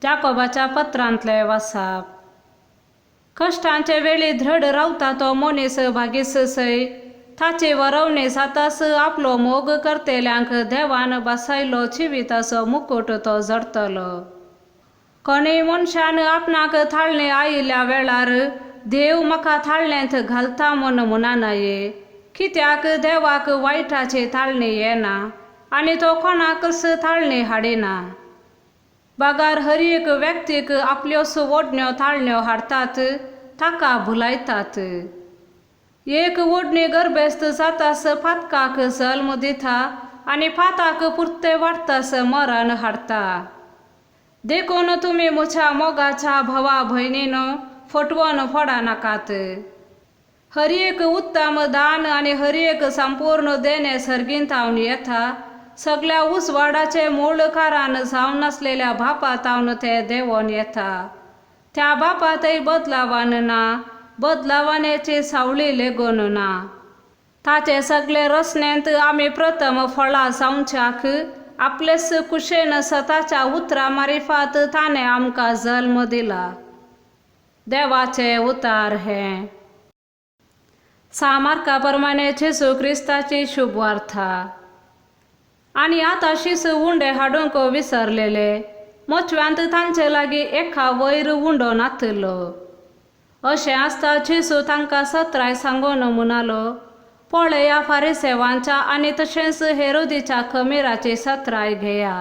जाकोबाच्या पत्रांतलें वासाप. कश्टांचे वेळी धड रावता तो मनीस भागीस सय. ताची वरवणी जातास आपलो मोग करतेल्यांक देवान बसायलो जिविताचो मुकूट तो जडतलो. कोणूय मनशान आपणाक थाळणे आयिल्ल्या वेळार देव म्हाका थाळण्यांत घालता म्हूण म्हणनाये, कित्याक देवाक वायटाची थाळणी येना आनी तो कोणाकच थाळणी हाडिना. बगर हर एक व्यक्तीक आपल्योच ओडण्यो थाळण्यो हाडटात, ताका भुलायतात. एक ओडणी गर्भेस्त जातास पातकाक जल्म दिता आनी पाताक पुरते वाडटास मरण हाडटा. देखून तुमी म्हज्या मोगाच्या भावा भयणीनो फटवून पडनाकात. हर एक उत्तम दान आनी हर एक संपूर्ण देणें सर्गींतावन येता, सगळ्या उजवाडाचे मूळ कारण जावन आसलेल्या बापातावन ते देंवोन येता. त्या बापातय बदलावान ना, बदलावानेची सावळी लेगून ना. ताचे सगळे रचनेंत आमी प्रथम फळां जावच्याक आपलेच कुशेन सताच्या उतरां मारिफात ताणें आमकां जल्म दिला. देवाचें उतार हें. सामार्का प्रमाणे जेजू क्रिस्ताची शुभवार्ता. आनी आतां शीस उंडे हाडूंक विसरलेले. मोचव्यांत तांचे लागीं एका वयर उंडो नातिल्लो. अशें आसता जेजू तांकां सत्राय सांगून म्हणालो, पळया फारिसेवांच्या आनी तशेंच हेरोदीच्या खमीराची सत्राय घेया.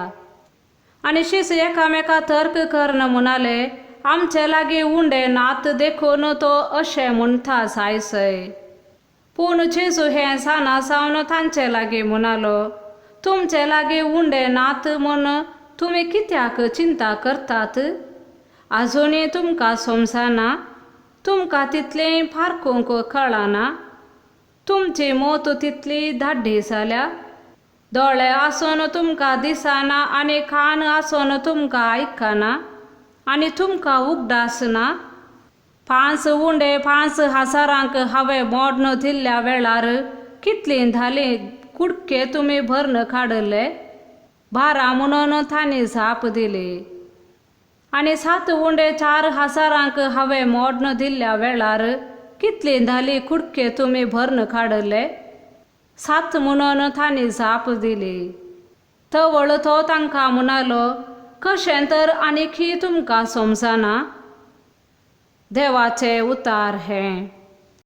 आनी शीस एकामेका तर्क करून म्हणाले, आमचे लागीं उंडे नात देखून तो अशें म्हणटा जायसय. पूण जेजू हें जाणा जावन तांचे लागीं म्हणालो, तुमचे लागीं उंडे नात म्हूण तुमी कित्याक चिंता करतात? आजुनूय तुमकां समजना? तुमकां तितलें पारखूंक कळना? तुमची मोत तितली धाड्डी जाल्या? दोळे आसून तुमकां दिसना आनी कान आसून तुमकां आयकना आनी तुमकां उगडास ना? 5 उंडे 5,000 हांवें मोडून दिल्ल्या वेळार कितलीं धालीं कुडके तुमी भरून काडले? 12 म्हणून तांणी जाप दिली. आनी 7 उंडे 4,000 हांवें मोडून दिल्ल्या वेळार कितलीं धालीं कुडके तुमी भरून काडले? 7 म्हणून तांणी जाप दिली. तवळ तो तांकां म्हणालो, कशें तर आनीकी तुमकां समजना? देवाचें उतार हें.